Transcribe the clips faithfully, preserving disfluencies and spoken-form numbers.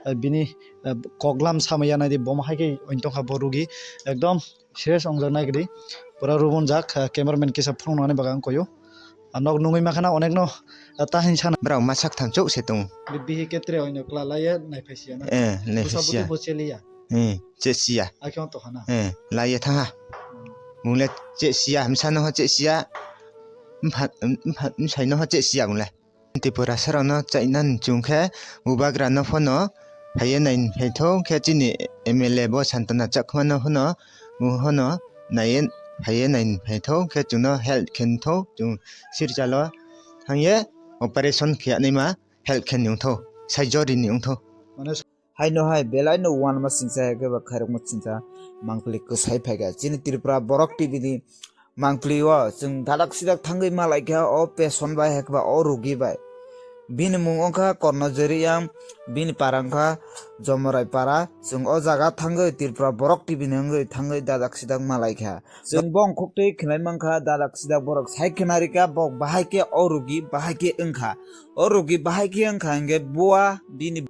eh, bini, eh, koklam samaya naidi, boma hai khe ointong kha bo rugi, ekdom serious wngjak nai gidi, pura rubunjak, eh, cameraman kisa phunuknani bagwi ang koyo. Ah, nok nungwi mankha na onekno, ah, ta hin sana. Borok ma sak thang chuk se tongo. Bi-, bihi khe tre oino kla laiya naiphai siya na. Eh, naiphai siya. Busa budi bo cheliya. Eh, che siya. Akhe on tokha na. Eh, laiya thangha. Hmm. Mung le che siya, hamsa no ho che siya. Mpha-, mpha-, msai no ho che siya mung le. Tripura sarok no chaina ni chwng khe bubagra no phano phaiye nai phaitho khe chini M L A bo Santana Chakma no phano bo phano naiye phaiye nai phaitho khe chwngno help khe thou chwng Silchalo thangye operation khe naima help khe ni wngthou, sai jori ni wngthou. Mane haino hai belai no uanma singcha hai khe ba khairokma singcha mangpili kwsai phaikha. Chini Tripura Borok T V ni mangpili o chwng dadak sidak thangwi malaikha o patient bai hai khe ba o rugi bai. Bini mung wngkha Korno Jweriyang, bini para wngkha Jomorai para. Chwng o jaga thangwi Tripura Borok T V ni wngwi thangwi dadak sidak malaikha. Chwng bo wngkhuktwi khwnai mankha, dadak sidak borok sai khwnarikha, bo bahai khe o rugi bahai khe wngkha. O rugi bahai khe wngkha hinkhe bua bini,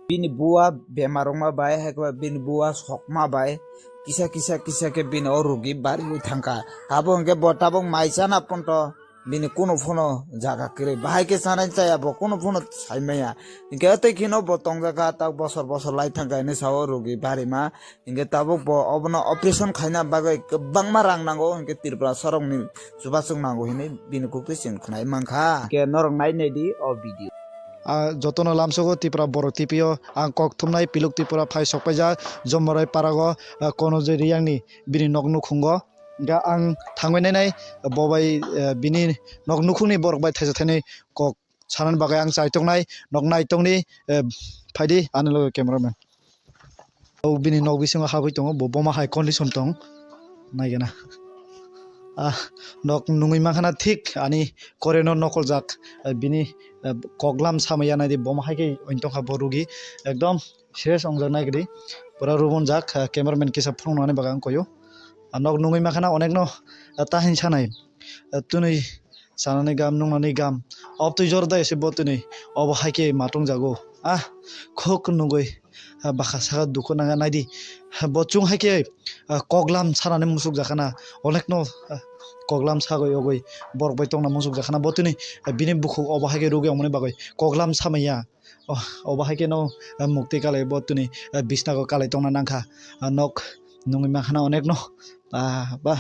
bini bua bemar wngma bai, hai khe bini bua sokma bai kisa kisa kisa khe bini o rugi bariwi thangkha. Abo hinkhe bo tabuk mai chana ponto. Bini kunu phano jaga kwrwi, bahai khe chanai chaya bo kunu phano sai maya. Hinkhe tei kheno bo tongjak kha, tak bosor bosor lai thang kha hinwi sao rugi barima. Hinkhe tabuk bo obono operation khaina bagwi kwbangma rang nango, hinkhe Tripura sorokni chubachu nango hinwi bini kukti chwng khwnai mankha. Hinkhe norok nai naidi o video. Ah, jotono lamsogo Tripura Borok T V o ang kok thumnai Piluk Tripura phai sokpaijak Jomorai Parago, ah, Kono Jweriyangni bini nok nukhungo. Hinkhe ang thangwi nainai, bo bai, eh, bini nok nukhungni borok bai thaisa thainwi kok sanani bagwi ang chai tongnai, nok nai tongni, eh, phaidi ani loge cameraman. O bini nok bisingo habwi tongo, bo boma hai condition tong naigena. Ah, nok nungwi mankha na thik ani koreno nokoljak, eh, bini, eh, koklam samaya naidi, boma hai khe ointong kha bo rugi, ekdom serious wngjak nai gidi, pura rubunjak, eh, cameraman kisa phunuknani bagwi ang koyo. Ah, nok nungwi mankha na onekno, eh, ta hin sanai, eh, twnwi chanani gam, nungnani gam, obtwi jor dai se bo twnwi, obo hai khe ma tongjago. Ah, khok nugwi, ah, bakha saka dukhu nanga naidi. Ah, bo chwng hai khe, ah, koklam sanani muchuk jakha na, onekno, ah, koklam sagwi ogwi borok bai tongna muchuk jakha na. Bo twnwi, ah, bini bukhuk obo hai khe rugwi wngmani bagwi koklam samaya. Oh, obo hai khe no, ah, mukti kalai bo twnwi, ah, bisnago kalai tongna nangkha. Ah, nok nungwi mankha na onekno. Ah, ba,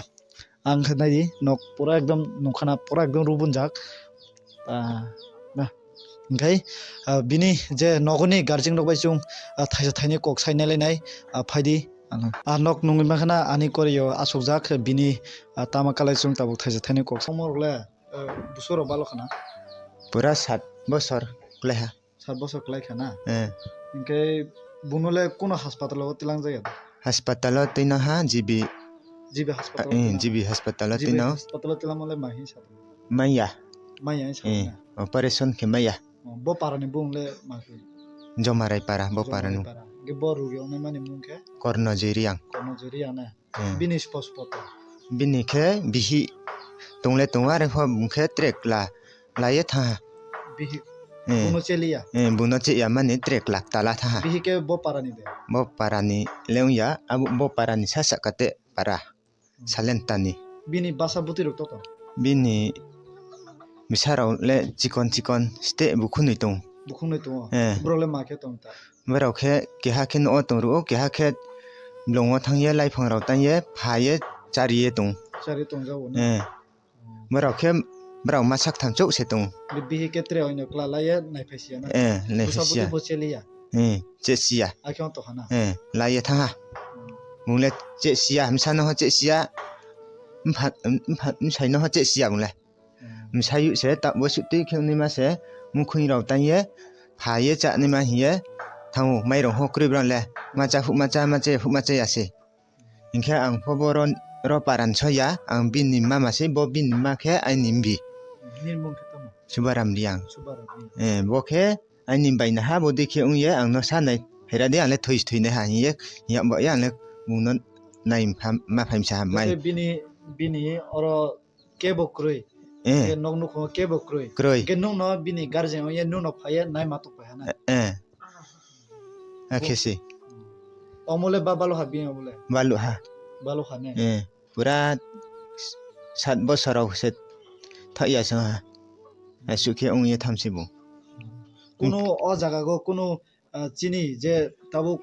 ang khe naidi nok pura ekdom nungkha na pura ekdom rubunjak. Ah, na. Hinkhe, ah, bini je nogoni guardian rok bai chwng, ah, thaisa thaini kok sai nai lai nai, ah, phaidi. Ah, nok nungwi mankha na ani korio asukjak bini, ah, tama kalai chwng tabuk thaisa thaini kok. Omo rok le, ah, buso rok balo khana? Pura sat bosor klaiha. Sat bosor klai kha na? Eh. Hinkhe buno le kuno haspatalo twilang jaya? Haspatalo twino ha G B. G B haspatalo eh, twino? G B haspatalo G B twino. Haspatalo twilamo le ma hin sa? Maya. Maya hin sa eh, na? Operation khe maya. Oh, bo parani bung le ma khe? Jomarai para, bo parani. Jomarai para. Ge bo rugi ongnai mani mung khe? Korno Jiriang. Korno Jiriang na? Hmm. Bini spo spo to. Bini khe bihi tongle tongo, are pho bung khe trekla laiye thaha. Bihi hmm. Buno cheliya? Hmm, buno cheya mani trekla tala thaha. Bihi khe bo parani de? Bo parani le wngya, abo bo parani sa saka te para. Hmm. Salentani. Bini basa bwtwi rok to to? Bini bwsa rok le chikon chikon ste bukhunwi tongo. Bukhunwi tongo? Eh. Borok le ma khe tong ta? Borok khe keha khe no tong ro, keha khe blongo thangye laiphang rok tangye phaye chariye tong. Chari tongjago na? Eh. Hmm. Borok khe borok ma sak thang chuk se tong. Bi-, bihi khe tre oino kla laiye naiphai siya na? Eh, naiphai siya. Busa bwtwi bo cheliya? Eh, che siya. Akhe on tokha na? Eh, laiye thaha. Hmm. Mung le che siya, hamsa no ho che siya. Mpha, mpha, msai no ho che siya mung le. Hmm. Msai se ta bo sutwi khe wngwi ma se mukhung rok tangye phaye cha nima hiye thango mairok ho kwrwi bran le macha huk macha macha huk macha ya se. Hinkhe ang pho bo ro, ro paran soya, ang bini mama se, bo bini ma khe aini mbi. Nini mung khe tamo? Subaram Riang. Subaram Riang. Eh, bo khe aini bai naha, bo dei khe wngye ang no sa nai phaira de, ang le thoi thoi nai ha hiye, ya bo ya ang le mung no nai pha, ma phaimsa ha mai. Khe bini, bini oro kebo kwrwi. Eh. Khe nok nukhungo kebo kwrwi. Kwrwi. Khe nungno bini guardian wngye nungno phaiye nai ma tong phai ha na. Eh, eh. Akhe si. Omole ba balo ha bini omole. Balu ha. Balo ha ne. Eh, pura sat bosor rok se thok ya song ha. Asuk khe wng ye thamsi bo. Kuno o jaga go kuno, ah, chini je tabuk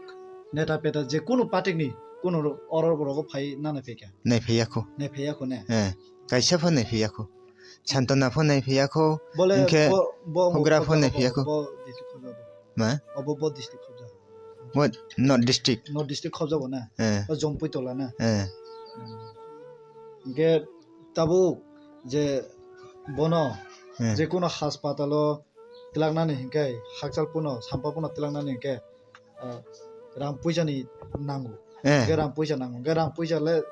neta peta je kuno party ni kuno oro rogo phai nana pekya. Nai phai yakho. Nai phai yakho ne. Eh, kaisa pho nai phai yakho. Santona pho nai phai yakho. Bole hinkhe bo, bo, hugra bo, pho nai bo, phai yakho. Bo district khobjabo. Ma? Obo bo district khobjabo. Bo North District. North District khobjabo na? Eh. O Jompui Tola na? Eh. Hinkhe tabuk je bono eh, je kuno haspatalo twlangna ni hinkhe hakchal puno sampa puno twlangna ni hinkhe, ah, rang puisa ni nango. Eh. Hinkhe rang puisa nango. Hinkhe rang puisa le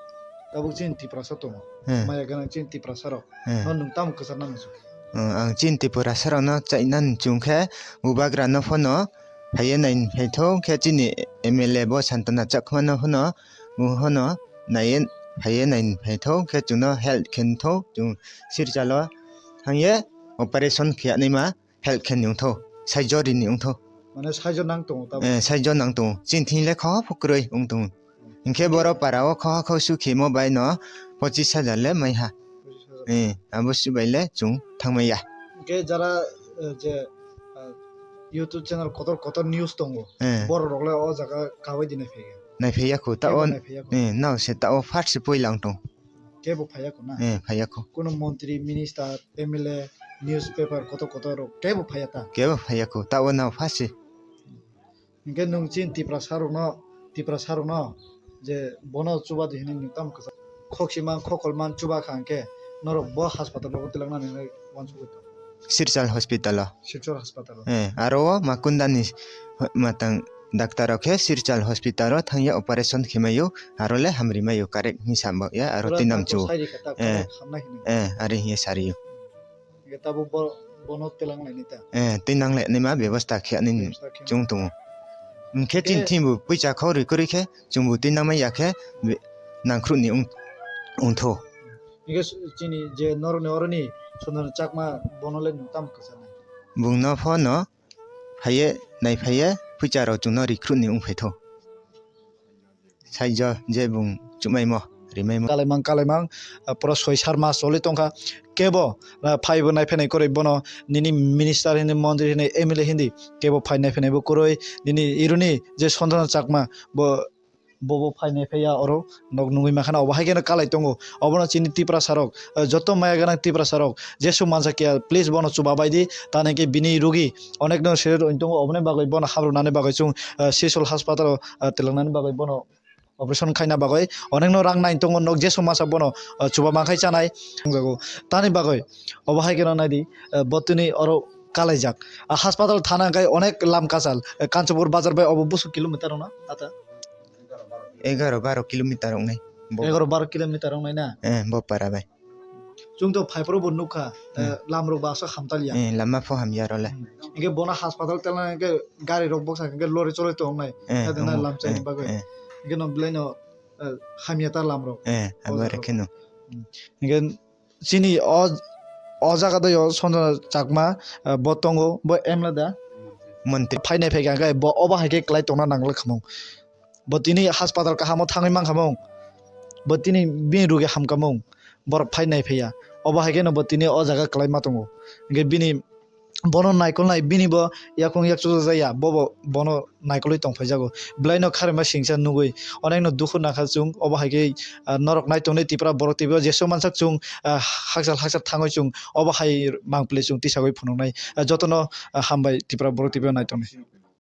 tabuk chini Tiprasa tongo. Eh. Maya gwnang chini Tiprasa rok. Eh. No nwng tamo kwchar nang muchung? Eh, ang chini Tiprasa rok no chaina ni chung khe bubagra no phano phaiye nai phai thung khe chini M L A bo Santona Chakma no phano bo phano naiye phaiye nai phai thung khe chwng no help khe thung chung Silchar o thang ye operation khe ya nai ma. Help khe ni wngtho, saijo ri ni wngtho. Mane saijo nang tongo tamo? Eh, saijo nang tongo. Chini thing le kho pho kwrwi wng tongo. Hinkhe borok para o kho kho su khemo bai no pochis hajar le mai ha. Pochis hajar. Eh, abo su bai le chung thang mai ya. Hinkhe jara, eh, je, ah, YouTube channel kotor kotor news tongo. Eh. Borok rok le o jaga kabai di nai phai ya. Nai phai ya khu, ta o, nai phai ya khu. Eh, nao se ta o first se poi lang tong. Kebo phaiya ko na? Eh, phaiya ko. Kuno montri, minister, M L A, newspaper kotor kotor rok kebo phaiya ta? Kebo phaiya ko. Ta o nao phasi. Hinkhe nwng chini Tiprasa rokno, Tiprasa rokno je bono chuba di hinwi nwng tamo kwchak khokchi man, khokol man chuba kha hinkhe norok bo hospital rogo twlangna hinwi uansugwi tongo. Silchar hospital o. Silchar hospital o. Eh, aro o Makundani matang doctor rok khe Silchar hospital o thangya operation khe maio. Aro le hamri maio, correct hinwi sa bak ya, aro pura twi nam doctor chu. Sai rikha ta, eh, correct hamnai hinwi. Eh, ari hinwi sariyo. Hinkhe tabuk bo, bono twlang lainai ta? Eh, twi nang lainai ma bebostha khe ani. Bebostha khe chung tongo. Hinkhe chini thimbu puisa khorwi kwrwi khe chwngbu twi nangmai ya khe be-, nangkhruh ni wng, wngtho. Hinkhe chini je noroni oroni Sundar Chakma bono le nwng tamo kwchanai? Bungno pho no phaiye, nai phaiye, puisa rok chwngno recruit ni wng phaitho. Saijo je bung chumaimo, rimaimo. Kalaimang, kalaimang, ah, pura soi sar mas choli tongkha. Kebo, ah, phaibo nai phainai kwrwi bono nini minister hindi, montri hindi, M L A hindi, kebo phai nai phainai bo kwrwi, nini ironi je Sundar Chakma bo, bobo phai nai phaiya oro. Nok nungwi mankha na, obo hai kheno kalai tongo. Obono chini Tiprasa rok, eh, joto maya gwnang Tiprasa rok, jesu mansa kiya, please bono chuba bai di. Tani khe bini rugi onek no serious wng tongo, oboni bagwi bono hamrwnani bagwi chwng, eh, Sisol hospital o, eh, twlangnani bagwi bono operation khaina bagwi onek no rang nai tongo, nok jesu mansa bono, eh, chuba mankhai chanai wngjago. Tani bagwi obo hai kheno nai di, eh, bo tini oro kalaijak. Ah, hospital thana khe onek lam kachal, eh, Kanchanpur bazar bai obo busu kilometer wngna ata. Egaroh baro kilometer wngnai. Bo- Egaroh baro kilometer wngnai na? Eh, bo para bai. Chwng to phaiphuru bo nukha, eh, hmm, lam rok ba aswk hamtal ya. Eh, lama pho hamya role. Hmm. Hinkhe bono hospital telna hinkhe gari rok boksa hinkhe lorry choloi tongnai. Eh, khe dena amo, lam chaini eh, bagwi. Eh. Hinkhe no belai no, eh, hamya ta lam rok. Eh, o abo jaga re rok. Kheno. Hmm. Hinkhe chini o, o jaga doi o Sundar Chakma, eh, bo tongo, bo M L A da? Montri. Phainai phaikha khe bo obo hai khe kwlai tongna nangla khamung. Bo tini hospital kahamo thangwi mankhamung. Bo tini bini rugi hamkamung. Borok phai nai phaiya. Obo hai kheno bo tini o jaga kwlai ma tongo. Hinkhe bini bono naikolnai bini bo yakung yakchuja jaya. Bobo bono naikolwi tongphaijago. Belaino kharima singsa nugwi onekno dukhu nakha chwng. Obo hai khe, ah, norok nai tongnai Tipra borok twibo jesu mansak chwng, ah, hakchal hakchal thangwi chwng obo hai mangpili chwng tisagwi phunuknai. Ah, jotono, ah, hambai Tipra borok twibo nai tongnai.